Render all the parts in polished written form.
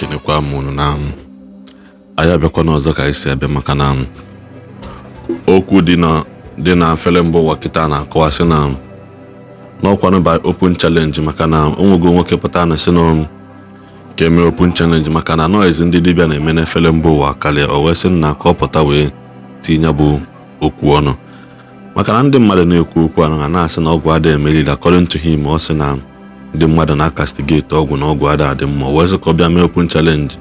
Ekenekwa m unu na anyị abịakwana ọzọ ka anyị si abịa, maka na okwu dị na afele mba ụwa kịta na-akọwasị na n'ọkwanụ by open challenge, maka na onwego nwoke pụta na sị na ka eme open challenge, maka na noise ndị dibịa na-eme n'efere mba ụwa karịa. O wee sị na ka ọ pụta wee tinye bụ okwu ọnụ, maka na ndị mmadụ na-ekwu okwu ahụ ha na-asị na ọgwụ adịghị emeriri. According to him, ọ sị na ndị mmadụ na-acastigate ọgwụ, na ọgwụ adịghị adị mma. O wee sị ka ọ bịa mee open challenge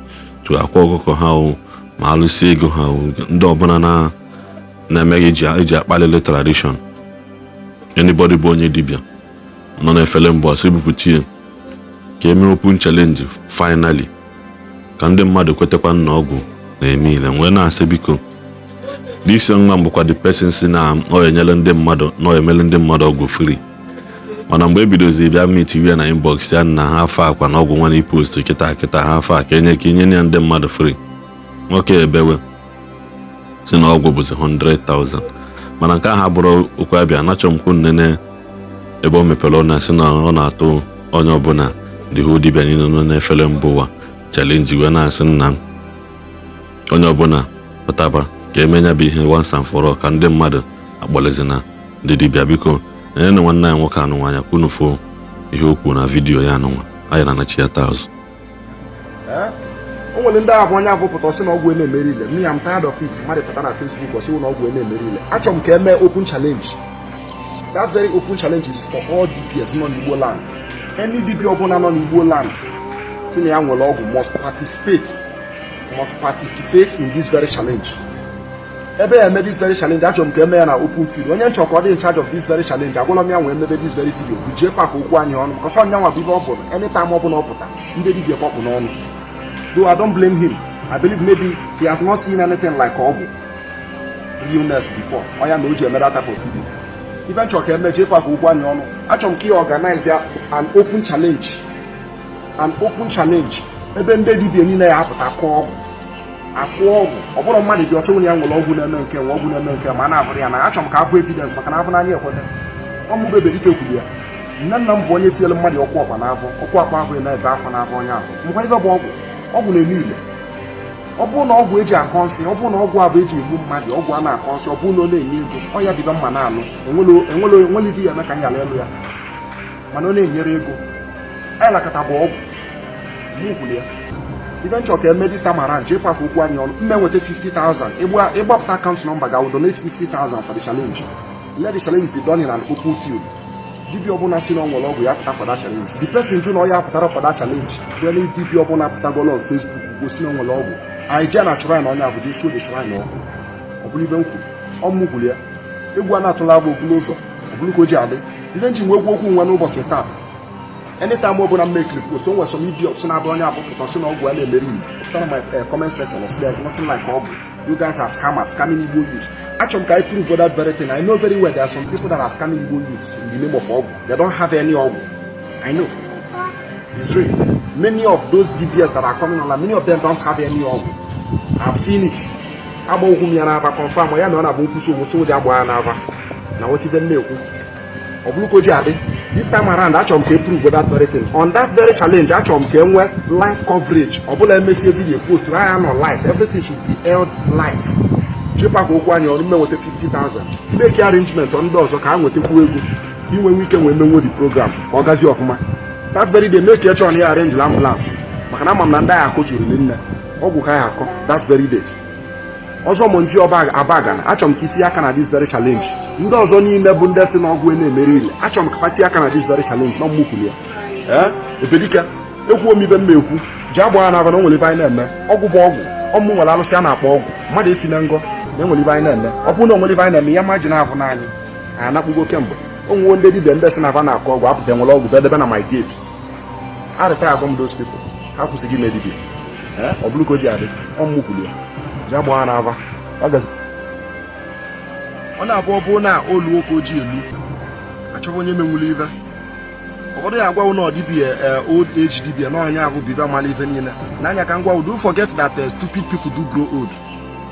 to akwa ọkụkọ ha o ma alụsị ego ha o, ndị ọbụla na na-emeghị eji akpalili tradition. Anybody bụ onye dibịa nọ n'efere mbụ, asị bupụta ya ka eme open challenge finally, ka ndị mmadụ kwetekwa na ọgwụ na-eme ile. Wee na-asị, biko, this nwa bụkwa the person si na ọ enyere ndị mmadụ na ọ emere ndị mmadụ ọgwụ free, mana mgbe ebidozi bịa meet ya na inbox ya na ha afọ akwa na ọgwụ nwa na post kịta kịta ha afọ a ka enye ka inye ya ndị mmadụ free. Nwoke ebewe si na ọgwụ bụzi 100,000, mana nke ahụ abụrụ okwu abịa. Anachọ m kwu nnene ebe o mepere ọnụ sị na ọ na-atụ onye ọbụla, the whole dibịa niile nọ n'efere mba ụwa challenge, wee na-asị nna onye ọbụla pụtaba ka emenya bụ ihe once and for all, ka ndị mmadụ akpọlezi na ndị dibịa. Biko, nyere nwanne anyị nwoke anụnwa anya kwunu fo ihe o kwuru na video ya anụnwa. Anyị na-anachi ya taa azụ. O nwere ndị abụ onye abụ pụta ọsị na ọgwụ na-emeri ile. Me, I'm tired of it. Mmadụ pụta na Facebook ọsị na ọgwụ na-emeri ile. Achọrọ m ka emee open challenge. That very open challenge is for all dibias nọ n'Igbo land. Any dibia ọbụla nọ n'Igbo land si na ya nwere ọgwụ must participate in this very challenge. Ebe ya eme this very challenge, achọrọ m ka eme ya na open field. Onye nchọ ka ọ dị in charge of this very challenge, agwala m ya nwee mebe this very video bụ jee pak okwu anyị ọnụ, because ọnya nwa bụ ibe ọ bụrụ. Anytime ọbụla ọ pụta, ndị dibia kpọkpụ n'ọnụ. Though I don't blame him, I believe maybe he has not seen anything like ọgwụ realness before. Ọ ya na o ji eme that type of video. Ife nchọ ka eme, jee pak okwu anyị ọnụ. Achọrọ m ka ị organize ya an open challenge, an open challenge ebe ndị dibia niile ya apụta kụọ ọgwụ, akụ ọgwụ. Ọ bụrụ mmadụ dị ọsọ nwunye ya nwere ọgwụ na-eme nke nwe ọgwụ na-eme nke, ma a na-abụrụ ya na achọrọ m ka afụ evidence, maka na afụ n'anya ekweta. Ọmụbụ Ebedike kwuru ya, nne nna m bụ onye tinyere mmadụ ọkụ ọkpa n'afọ, ọkụ akpa ahụ na-ebe akwa n'afọ onye ahụ. Mkwa ife bụ ọgwụ, ọgwụ na-eme ile. Ọ bụrụ na ọgwụ eji akọ nsị, ọ bụrụ na ọgwụ abụ eji egbu mmadụ, ọgwụ a na-akọ nsị, ọ bụrụ na ọ na-enye ego, ọ ya dịbe mma na-alụ enwere ife ya eme ka nyala elu ya, mana ọ na-enyere ego anyị lakọta bụ ọgwụ. Mụ kwuru ya, ife nchọ ka eme this time around, jee pak okwu anyị ọnụ. Mme nweta 50,000, ịgbapụta account number ga donate 50,000 for the challenge. Let the challenge be done in an open field. Dibịa ọbụla si na ọ nwere ọgwụ ya pụta for that challenge. The person jụ na ọ ya pụtara for that challenge bụ any dibịa ọbụla pụtagolo on Facebook gosi na ọ nwere ọgwụ, anyị jee na shrine onye abụ jee suo the shrine ọkụ. Ọ bụrụ ibe m kwuru, ọ mụ kwuru ya. Egwu a na-atụla agba okpuru ụzọ, ọ bụrụ ka o ji adị. Ife nji nwe egwu okwu nwa n'ụbọchị taa, anytime ọ bụla m mekiri post, o nwere some idiots na-abụ onye abụpụta sị na ọgwụ a na-emeri ili pụta na my comment section, say there's nothing like ọgwụ, you guys are scammers scamming Igbo youths. Achọrọ m ka I prove that very thing. I know very well there are some people that are scamming Igbo youths in the name of ọgwụ. They don't have any ọgwụ. I know it's real. Many of those DBS that are coming online, many of them don't have any ọgwụ. I've seen it. Agba okwu m ya n'aba confirm ya na ọ na-abụ nkwụsị onwe soja agba ya n'aba na nweta ibe m na-ekwu. Ọ bụrụ ka o ji adị, this time around, achọrọ m ka e prove that very thing. On that very challenge, achọrọ m ka e nwee live coverage. Ọ bụla emesie video post ya nọ live, everything should be held live. Chịkwa ka okwu anyị ọrụ mme nweta 50,000, make arrangement ndị ọzọ ka ha nwetakwu ego ka inwe nwe ike nwee menwe the program ka ọ gazie ọfụma. That very day, make sure na ya arrange ambulance, maka na ama m na ndị agha akọturu nne ọgwụ ka ya akọ that very day. Ọzọ mụ ndị ọba abagana, achọrọ m ka itinye aka na this very challenge. Ndị ọzọ niile bụ ndị si na ọgwụ na-emeri ile, achọrọ m ka fa tinye aka na this very challenge na ọmụmụ kwuru ya. Ee, Ebedike, ekwuo m ibe m ekwu ji agba ya n'aba na o nwere ibe anyị na-eme. Ọgwụ bụ ọgwụ. Ọmụ nwere alụsị a na-akpọ ọgwụ. Mmadụ esi na ngọ na enwere ibe anyị na-eme. Ọ bụrụ na o nwere ibe anyị na-eme, ya ma ji na-afụ n'anyị anyị anakpugo kemgbe. O nwewo ndị dibịa ndị si na aba na-akọ ọgwụ apụta nwere ọgwụ bedebe na my gate. Arịta agụ m those people, ha kwụsịghị ime dibịa. Ee, ọ bụrụ ka o ji adị, ọmụmụ kwuru ya ji agba ya n'aba. Ọ gazi ọ na-abụ, ọ bụ na olu ka o ji elu achọghị onye menwuru ibe. Ụfọdụ ya agwawo na ọdịbịa old age dibịa na onye ahụ bibe mala ife niile n'anya. Ka m gwa, do forget that stupid people do grow old.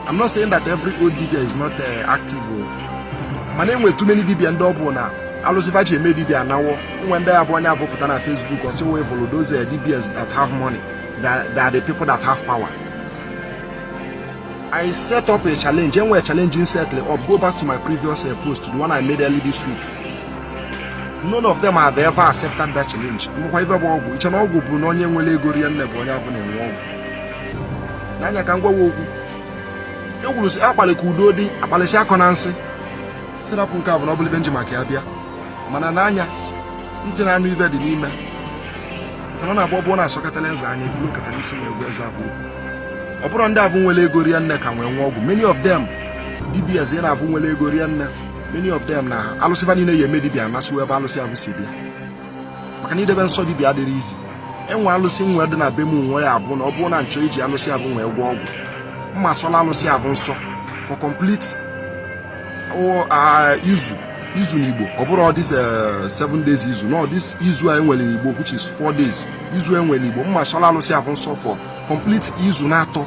I'm not saying that every old dibia is not active o, mana enwe too many dibia ndị ọ bụ na alụsịfa ji eme dibia anawo nwe. Ndị ya bụ onye abụ pụta na Facebook ọsị wee follow those dibias that have money. They are the people that have power. I set up a challenge. Enwere challenge in settle up. Go back to my previous post, the one I made early this week. None of them have ever accepted that challenge. Mụkwa ife bụ ọgwụ iche na ọgwụ bụ na onye nwere ego rie nne bụ onye afọ na-enwe ọgwụ n'anya. Ka m gwawa okwu ekwuru sị akpalị ka udo dị, akpalịsị akọ na nsị sirapụ. Nke a bụ na ọ bụla ibe nji maka ya bịa, mana n'anya ntị na anụ ife dị n'ime mana ọ na-abụ ọ bụ na-asọkọtara eze anya eburu nkata n'isi na-egwu eze abụ. Ọ bụrụ ndị abụ nwere ego rie nne ka nwee nwe ọgwụ. Many of them, dibias ị na-abụ nwere ego rie nne, many of them na alụsịfa niile ya eme dibịa anasịwa ebe alụsị abụ si bịa, maka na idebe nsọ dibịa adịrị izi. Enwe alụsị nwe dị na be m nwe ya abụ na ọ bụrụ na nchọ iji alụsị abụ nwee gwọ ọgwụ, mma sọla alụsị abụ nsọ for complete izu, izu n'Igbo. Ọ bụrụ this 7 days izu, no, this izu a enwere n'Igbo, which is 4 days, izu enwere n'Igbo, mma sọla alụsị abụ nsọ for complete izu na-atọ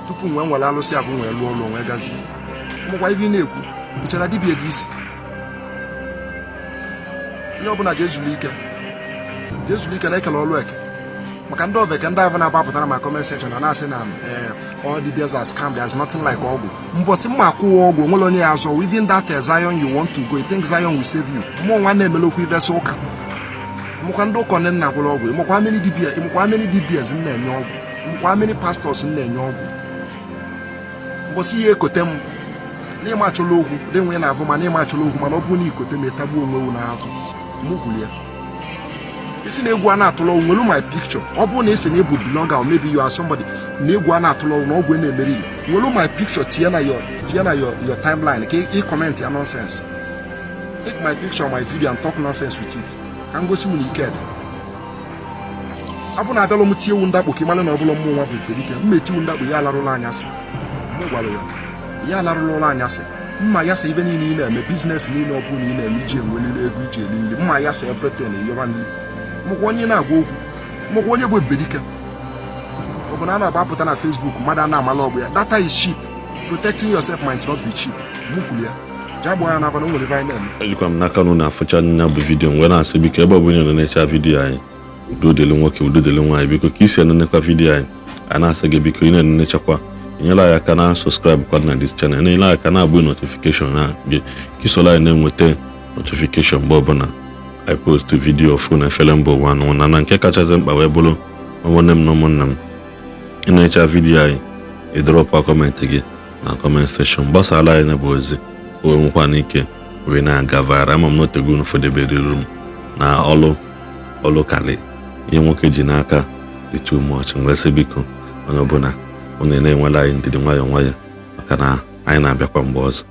tupu nwee nwere alụsị abụ nwee lụọ ọlụ nwee gazie. Ụmụkwa ife ị na-ekwu nchera dibịa gị isi. Onye ọbụla ga-ezulu ike, ga-ezulu ike na-ekele ọlụ eke, maka ndị oveke, ndị ahụ na-agbapụtara ma comment section na na-asị na all dibias are scam, there's nothing like ọgwụ. Mbọsị mma akwụwa ọgwụ, onwere onye ya azọ. Even that Zion you want to go, you think Zion will save you? Mmụọ nwa na-emele okwu ivesi ụka. Ịmụkwa ndị ụkọ nne nna gwụrụ ọgwụ. Ịmụkwa many dibia, ịmụkwa many dibias m na-enye ọgwụ, ịmụkwa many pastors m na-enye ọgwụ. Mbọsị ihe ekote m n'ịma achọla okwu dị nwe na-avụ, mana ịma achọla okwu, mana ọ bụrụ na ikote m, etagbuo onwe wu n'avụ. Mụ kwuru ya isi na egwu a na-atụlọ ọgwụ. Nwelu my picture. Ọ bụrụ na isi na ịbụ blogger or maybe you are somebody na egwu a na-atụlọ ọgwụ na ọgwụ na-emeri, nwelu my picture tinye na your timeline ka ị comment ya nonsense. Take my picture, my video and talk nonsense with it, ka m gosi m na ike dị. Abụ na abịalụ m tie ewu ndakpo ka ị mara na ọ bụla mmụ nwa bụ Ebubedike. M etiwu ndakpo ya alarụla anyasị. Mụ gwara ya, ya alarụla ụlọ anyasị. Mma ya sa ibe niile ị na-eme, business niile ọ bụla ị na-eme iji enwelile ego iji eli nri. Mma ya sa everything yọba nri. Mụkwa onye na-agwa okwu, mụkwa onye bụ Ebubedike. Ọ bụ na a na-agbapụta na Facebook, mmadụ a na-amala ọgbụ ya. Data is cheap. Protecting yourself might not be cheap. Mụ kwuru ya, jee gbaa ya n'abalị. O nwere ife anyị na-eme. Ejikwa m n'aka na unu afụcha nya bụ video. Mgbe na-asị, biko, ebe ọ bụla ị nọ na-echa video anyị, udo dịrị nwoke, udo dịrị nwaanyị. Biko, ka isi enenekwa video anyị, a na-asị gị, biko, ị na-enenechakwa, enyela anyị aka na subscribe kwa na this channel, na-enyere anyị aka na-agbụ notification na gị, ka isola anyị na-enweta notification mgbe ọbụla anyị post video ọfụ na efere mba ụwa nụ. Na nke kachasị mkpa wee bụrụ, ụmụnne m na ụmụnna m, ị na-echa video anyị, ị drop comment gị na comment section gbasara anyị na bụ ozi o wee nwekwa n'ike wee na-aga viral. Ama m na otego unu fọdebere m na ọlụ ọlụ kalị ihe nwoke ji n'aka dị too much. Mgbe sị, biko, onye ọbụla unu na-enwela anyị ndidi, nwayọọ nwayọọ, maka na anyị na-abịakwa mgbe ọzọ.